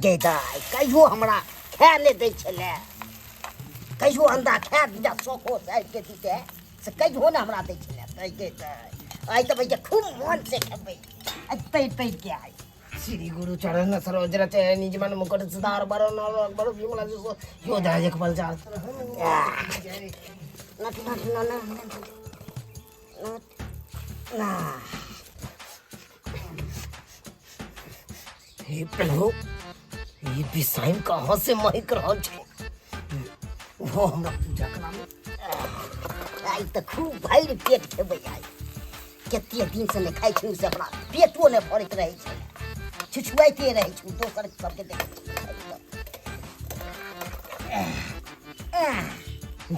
गे दाइ कहियो हमरा खाय ले दै छलै कहियो अंडा खाय दिया शौको से आबि के दिते से कहियो ने हमरा दै छलै दाइ गे दाइ आइ तऽ भैया खूब मन से खेबै आइ तैर तैर के आइ श्री गुरु चरण सरोज रच निज मन मुकुट सुधार बरो नर बरो विमला जो योधा एक बल चार नट नट न न नट ना हे प्रभु ई बिसाइन कहाँ से महक रहल छै वो हमरा पूजा करामे आइ तऽ खूब भरि पेट खेबै आइ कते दिनसँ नहि खाइ छी से अपना पेटो नहि भरैत रहै छै छुछुआइते रहै छी दोसर सबके देखै छी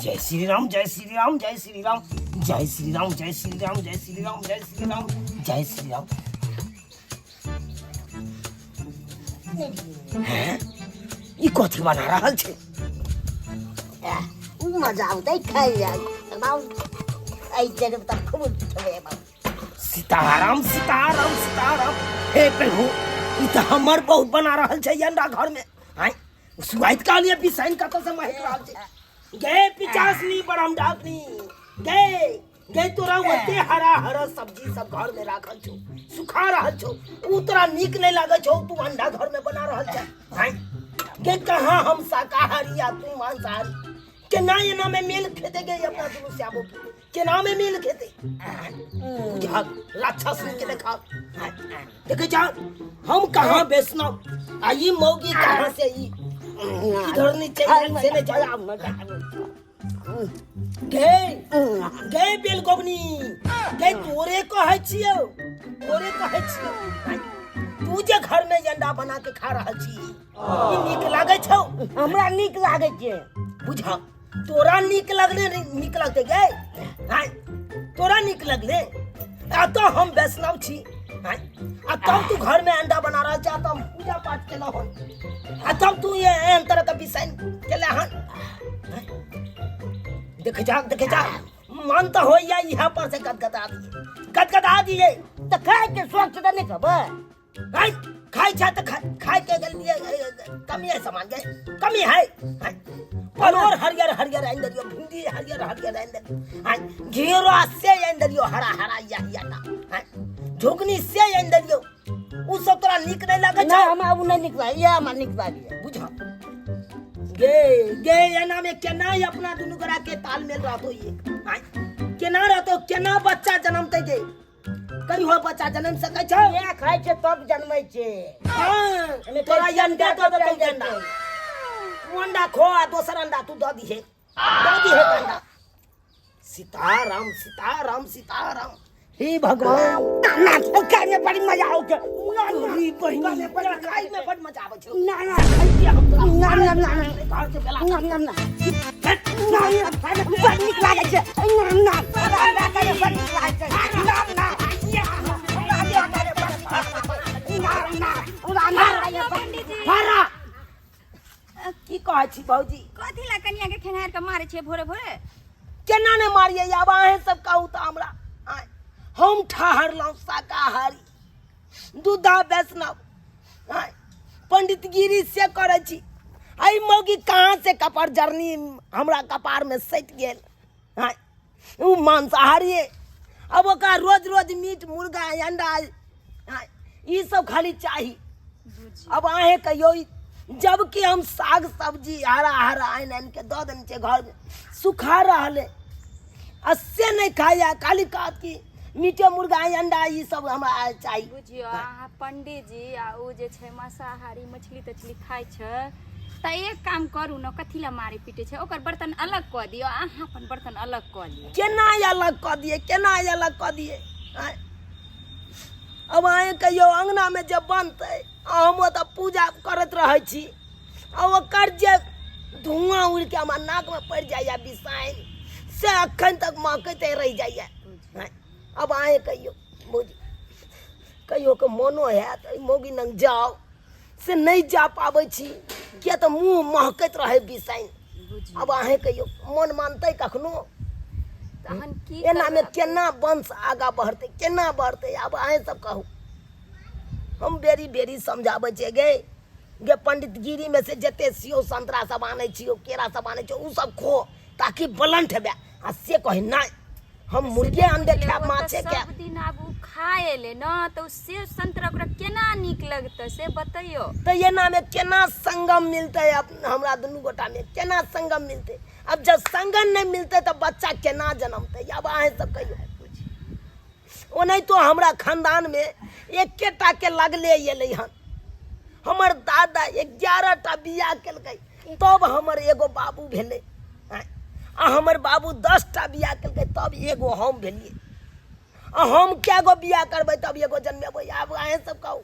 जय श्री राम जय श्री राम जय श्री राम जय श्री राम जय श्री राम जय श्री राम जय श्री राम जय श्री राम हैं? ई कथी बना रहल छै उ मजा औतै खाइ जाइ एहि जगह तऽ खूब खेबै सीताराम सीताराम सीताराम हे प्रभु ई तऽ हमर बहुत बना रहल छै अंडा घर में आय सुआइत कहलिए बिसाइन कतऽ से महक रहल छै गे पिचासनी बरम डाकनी गे गे तोरा ओते हरा हरा सब्जी सब घर में राखल छौ सुखा रहल छौ उ तोरा नीक नहीं लागै छौ तू अंडा घर में बना रहल छै आय गे कहाँ हम शाकाहारी आ तू मांसाहारी केना एना में मेल खेते गे अपना दुनू श्यामो के केना में मेल खेते बुझा राक्षस के देखा देखे जा हम कहाँ वैष्णव आ ई मौगी कहाँ से ई इधर नीचे से नहीं जा गे गे बेल गोबनी गे तोरे कहै छियौ तोरे कहै छियौ तू जे घर में अंडा बना के खा रहल छी ई नीक लागै छौ हमरा नीक लागै छै बुझा तोरा नीक लगले रे- नीक लगते गे आँय तोरा नीक लगले आ तो हम वैष्णव छी आँय आ तब तू घर में अंडा बना रहल छै आ तब हम पूजा पाठ केलहुँ हन आ तब तू ये एहन तरह के बिसाइन केले हन आँय? देख जा देख जा मन तो होइया यहाँ पर से गदगदा दिए गदगदा दिए तऽ खाय के शौक छै तऽ नहि खेबै खाइ खाइ छै तऽ खाइ के लिए कमी है सामान के कमी है परोर हरियर हरियर आनि देलियो भिंडी हरियर हरियर आनि देलियो आइ घेरा से आनि देलियो हरा हरा या या टा झुगनी से आनि देलियो उ सब तोरा नीक नहि लागै छै हमरा उ नहि नीक लागै इएह हमरा नीक लागैए बुझ गे गे एना में केना अपना दुनू गोरा के तालमेल रहतो एक आइ केना रहतो केना बच्चा जनमतै गे कहियो बच्चा जनम सकै छौ इएह खाइ छै तब जनमै छै हाँ, तोरा अंडा दऽ देतौ अंडा तू अंडा खो आ दोसर अंडा तू दऽ दिहे दऽ दिहे अंडा सीताराम सीताराम सीताराम हे भगवान ना ना खाय में बड़ी मजा आबै छै ना ना ई बहिनी खाय में बड़ मजा आबै छै ना ना खाइ हम तोरा ना ना ना ना घर के बेला ना ना ना ना ना खाय में बड़ नीक लागै छै ना ना अंडा खाय में बड़ नीक लागै छै ना ना अंडा खाय में बड़ नीक लागै छै ना ना अंडा खाय में बड़ पंडीजी हरा की कहै छी भौजी कथी ला कनिया के खेंगार के मारे छियै भोरे भोरे केना ने मारिए आब अहें सब कहू तऽ हमरा आँय, हम ठहरलहुँ शाकाहारी दूधा वैष्णव आँय, पंडितगिरी से करै छी एहि मौगी कहाँ से कपार जरनी हमरा कपारमे सटि गेल आँय, ओ मांसाहारी अब ओकरा रोज रोज मीट मुर्गा अंडा आँय, ई सब खाली चाही अब अहें कहियो जबकि हम साग सब्जी हरा हरा आनि आनि के दऽ देने छियै घरमे सुखा रहल है आ से नहि खाइए खाली कहत कि मीटे मुर्गा अंडा ई सब हमरा चाही बुझियौ अहाँ पंडीजी आ ओ जे छै मांसाहारी मछली तछली खाइ छै तऽ एक काम करू ने कथी लए मारे पीटे छै ओकर बर्तन अलग कऽ दियौ अहाँ अपन बर्तन अलग कऽ लिअ केना अलग कऽ दियै केना अलग कऽ दियै आँय? अब अहें कहियो अङ्गनामे जे बनतै आ हम ओतऽ पूजा करैत रहै छी आ ओकर जे धुआँ उड़िके हमरा नाकमे पड़ि जाइए बिसाइन से अखन तक महकैते रहि जाइए अब अहें कहियो बुझ कहियो के मोनो हैत एहि मौगी लग जाउ से नहि जा पाबै छी किया तऽ मुँह महकैत रहै बिसाइन अब अहें कहियो मन मानतै कखनो तहन की एनामे करबै? केना वंश आगाँ बढ़तै केना बढ़तै आब अहें सब कहू हम बेरी बेरी समझाबै छियै गे गे पंडितगिरी में से जते सेव संतरा सब आनै छियो, केरा सब आनै छियो, उ सब खो ताकि ब्लंट हेबे। आ से कहे नहीं, हम मुर्गे अंडे खायब, माछे खायब। सब दिन आब उ खाए एले न, तऽ उ सेब संतरा ओकरा केना नीक लगतै से बतैयौ। तऽ एना में केना संगम मिलतै? अब हमरा दुनू गोटा में केना संगम मिलतै? अब जब संगम नहीं मिलतै तऽ बच्चा केना जनमतै? अब अहें सब कहियौ। ओनाहितो हमरा खानदान में एकेटा के लगले एलै हन। हमर दादा 11 टा बियाह केलकै तब हमर एगो बाबू भेलै, आ हमर बाबू 10 टा बियाह केलकै तब एगो हम भेलियै। आ हम कए गो बियाह करबै तब एगो जन्मेबै? आब अहें सब कहू।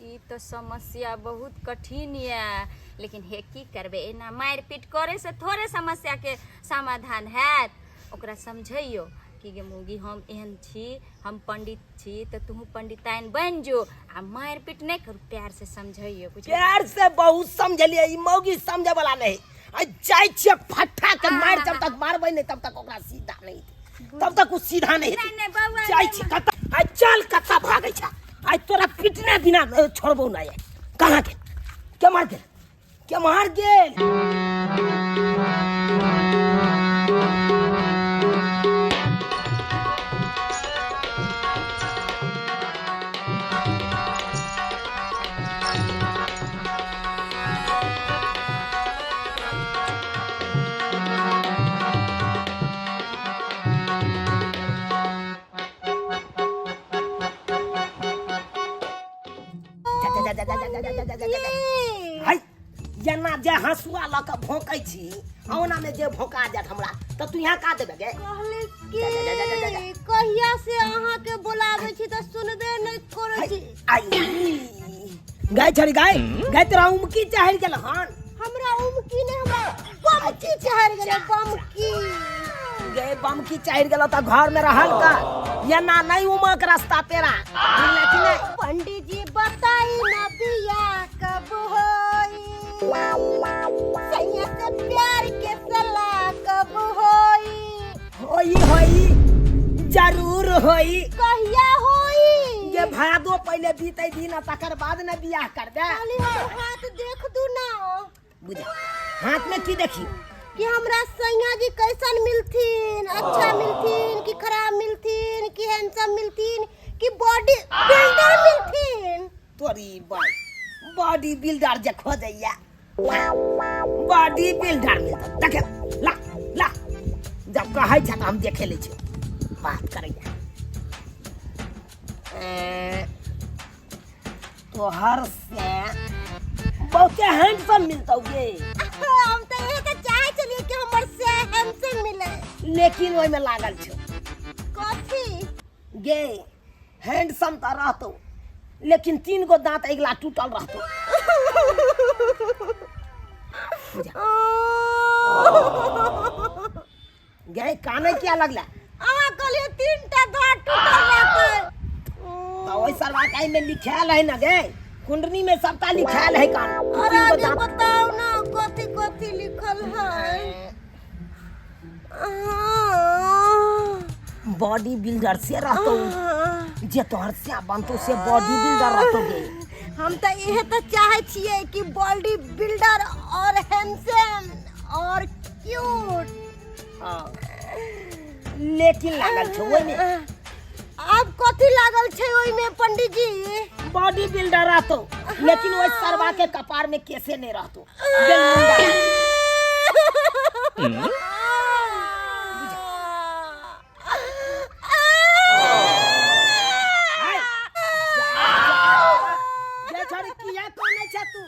ई तऽ समस्या बहुत कठिन यऽ, लेकिन हे की करबै, एना मारि पीट करे से थोड़े समस्या के समाधान हैत। ओकरा समझैयौ कि गे मौगी, हम एहन छी, हम पंडित छी, तऽ तूहू पंडिताइन बनि जो आ मारि पीट नहि करू, प्यार से समझैयौ। बुझलियै? प्यार से बहुत समझलियै, ई मौगी समझे वाला नहीं। आ जाइ छियै फट्ठा के मारि, जब तक मारबै नहीं तब तक ओकरा सीधा नहीं हेतै, तब तक ओ सीधा नहीं हेतै। नहि नहि बौआ, जाइ नहि छी कतऽ? आइ चल, कतऽ भागै छै? आइ तोरा पिटने बिना छोड़बौ नहि। कहाँ गेल? के मार गेल? के मार गेल? जा जा जा जा जा जा जा जा जा जा। हाय, जेना जे हंसुआ लऽ कऽ भोंकै छी आ ओना मे जे भोंका जायत हमरा, तऽ तू यहाँ का देबे गे? कहली जा, जा, जा, जा, जा, जा। कि कहिया से अहाँ के बोलाबै छी तऽ सुनबे नहि करै छी। आई गाय छड़ी गाय गाय, तोरा उमकी चढ़ि गेल हन? हमरा उमकी नहि, हमरा बमकी चढ़ि गेलै, बमकी। गे बमकी चढ़ि गेल तऽ घर में रहल का एना नहीं उमक रास्ता तेरा, बुझले कि नहीं? पंडित जी बताई ना, बियाह कब होई? सैया से प्यार के सलाह कब होई? होई होई, जरूर होई। कहिया होई? ये भादो पहले बीते दिन आ तकर बाद न बियाह करबे। खाली हमर हाथ देख दू ना। बुझा, हाथ में की देखी? कि हमरा सैया जी कैसन मिलथिन, अच्छा मिलथिन कि खराब मिलथिन, कि हैंडसम मिलथिन कि बॉडी बिल्डर मिलथिन? तोरी बाई, बॉडी बिल्डर जे खोजैया, बॉडी बिल्डर मिलता। देखे, ला ला, जब कहै छ तऽ हम देखे लै छी। बात करैया तोहर से बहुते हैंडसम मिलतौ गे। हम तऽ इहे तऽ चाहै छलियै कि हमर से हैंडसम मिले। लेकिन ओहिमे लागल छौ। कथी गे? हैंडसम तऽ रहतौ, लेकिन 3 गो दांत अगिला टूटल रहतौ। गे, काने किया लगला? अहाँ कहलियै 3 टा दाँत टूटल रहतै। तऽ ओहि सरवा के एहिमे लिखायल है ना गे, कुंडली में सबटा लिखायल है कान। और 3 गो आगे दांत। बताओ ना, कथी कथी लिखल है? बॉडी बिल्डर से रहतौ, जे तोहर से बनतौ से बॉडी बिल्डर रहतौ गे। हम तऽ इहे तऽ चाहै छियै कि बॉडी बिल्डर और हैंडसम और क्यूट। हाँ। लेकिन लागल छौ ओहिमे। आब कथी लागल छै ओहिमे पंडित जी? बॉडी बिल्डर रहतौ, लेकिन ओहि सरवा के कपार में केसे नहीं रहतौ, बेलमुंडा। हाय, जा, जा। गे छोरी, किया कानै छै तू?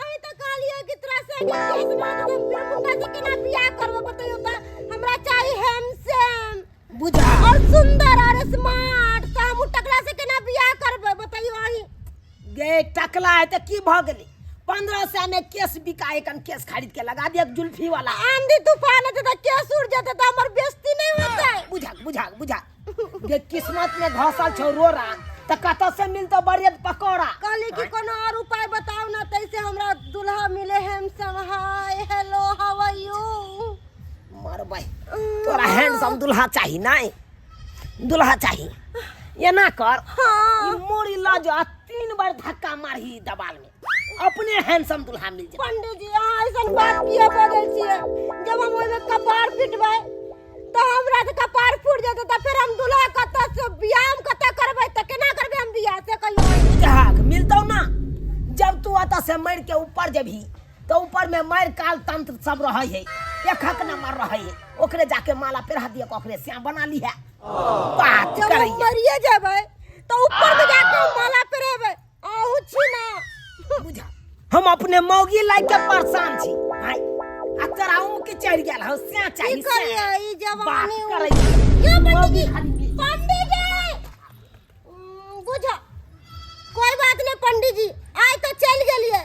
अहीं तऽ कहलियै कि तोरा से के केस ना तऽ मुंडा से केना बियाह करबै, बतैयौ तऽ। हमरा चाही हैंडसम बुझा और सुंदर और स्मार्ट, तऽ हम उ टकला से केना बियाह करबै, बतैयौ अहीं। गे, टकला है तऽ की भऽ गेलै? 1500 में केस बिकाए कन, केस खरीद के लगा दिया जुल्फी वाला। आंधी तूफान हेतै तऽ केस उड़ जेतै तऽ हमर बेइज्जती नहि होतै? बुझा बुझा बुझा गे, किस्मत में घसल छौ रोड़ा तऽ कतऽ से मिलतौ ब्रेड पकौड़ा? कहली कि कोनो और उपाय बताउ ना, तैसे हमरा दूल्हा मिले handsome. Hi, hello, how are you? मरबै, तोरा हैंडसम दूल्हा चाही? नहीं दूल्हा चाही? एना कर। हाँ। ई मोड़ी लऽ जो आ 3 बार धक्का मारही दबाल में, अपने हैंडसम दुल्हा मिल जेतौ। पंडित जी, अहाँ ऐसन बात किया बजै छियै? जब हम ओहिमे कपार पिटबै तऽ हमरा तऽ कपार फूटि जेतै, तऽ फेर हम दूल्हा कतऽ से, बियाह हम कतऽ करबै, तऽ केना करबै हम बियाह, से कहियौ। बुझहक, मिलतौ ना। जब तू एतऽ से मरि के ऊपर जेबही तऽ ऊपर में मारि काल तंत्र सब रहै है, एकहक नंबर रहै है, ओकरे जाके माला पेरहा दिए, ओकरे श्याम बना ली है। बात जब हम करैया मरिए जेबै तऽ ऊपर में जाके हम माला पेरेबै? अहूँ छी ना। बुझा, हम अपने मौगी लाइक के परेशान छी। आय आ तोरा उम के चढ़ गेल हौ से की चाही से। करिए ई बात जवानी करै यो पंडित मौगी जी, खाली मिल। पंडित जी, बुझा, कोई बात नहीं पंडित जी, आइ तो चल गेलिए,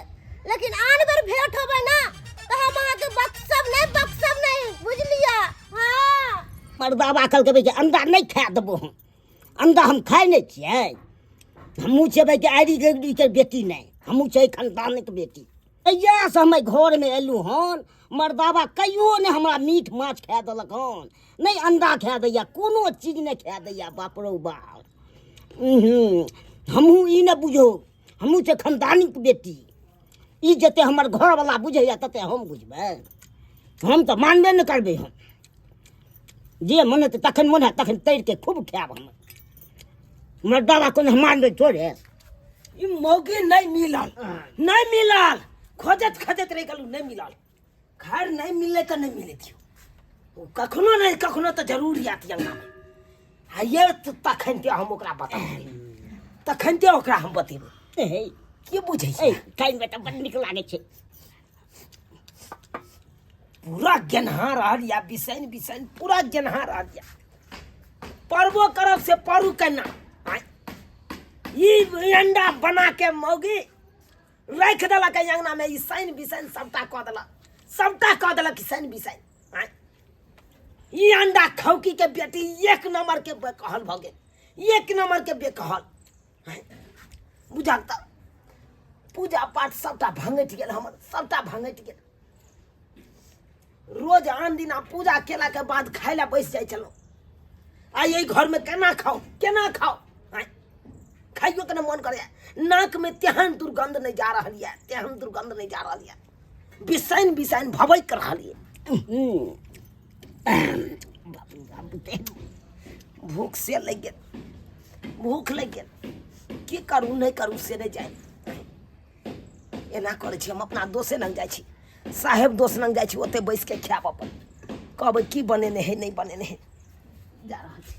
लेकिन आन बेर भेंट होबै ना तो हम अहाँके बक्सब नहीं, बक्सब नहीं, बुझलिए? हाँ। मर्दाबा कहलकै जे अंडा नहीं खा देबो हम, अंडा हम खाइ नहीं छियै। हमहूँ छेबै कि आइरी गगरीके बेटी नहि, हमहूँ छै खानदानके बेटी। तहियासँ हम एहि घरमे एलहुँ हन, मर्दाबा कहियो नहि हमरा मीट माछ खाए देलक हन, नहि अंडा खाए दैया, कोनो चीज नहि खाए दैया। बाप रौ बाप, हमहूँ ई नहि बुझौ, हमहूँ छै खानदानीके बेटी। ई जते हमर घरवला बुझैया तते हम बुझबै? हम तऽ मानबे नहि करबै। हम जे मन हेतै तखन मन हैत तखन तैर के खूब खायब। हम मर्दाबा कोनो मानबै थोड़े? ई मौगी नहीं मिलल, नहीं मिलल, खोजत खोजत रहि गेलहुँ, नहीं मिलल। खैर, नहीं मिललै तऽ नहीं मिलै थियो, ओ कखनो नहि कखनो तऽ जरूर आयत अंगनामे। आ ये तखन ते हम ओकरा बतेबै, तखन ते ओकरा हम बतेबै। हे। की बुझै ए छै? खाइमे तऽ बड़ नीक लागै छै। पूरा गेनहा रहल या बिसैन बिसैन पूरा गेनहा रहल या। परबो करब से परू केना? आँय? ई अंडा बना के मौगी राखि देलक एहि अंगना में, ई सैन बिसैन सबटा कऽ देलक, सबटा कऽ देलक ई सैन बिसैन। आँय? ई अंडा खौकी के बेटी एक नंबर के बेकहल भऽ गेल, एक नंबर के बेकहल। आँय? बुझल तऽ पूजा पाठ सबटा भंगटि गेल हमर, सबटा भंगटि गेल। रोज आन दिना पूजा केलाके बाद खाय लए बैस जाइ छलहुँ, आइ एहि घरमे केना खाउ, केना खाउ? आँय, खाइयोके नहि मन करैए। नाकमे तेहन दुर्गंध नहि जा रहल यऽ, तेहन दुर्गंध नहि जा रहल यऽ, बिसैन बिसैन भबकि रहल यऽ। बाप रे बाप, भूख से लागि गेल, भूख लागि गेल। की करू नहि करू से नहि जानि। एना करै छी, हम अपना दोसे लग जाइ छी, साहेब दोस्त लग जाइ छी, ओतहि बैस के खायब अपन। कहबै की बनेने है, नहि बनेने है। जा रहल छी।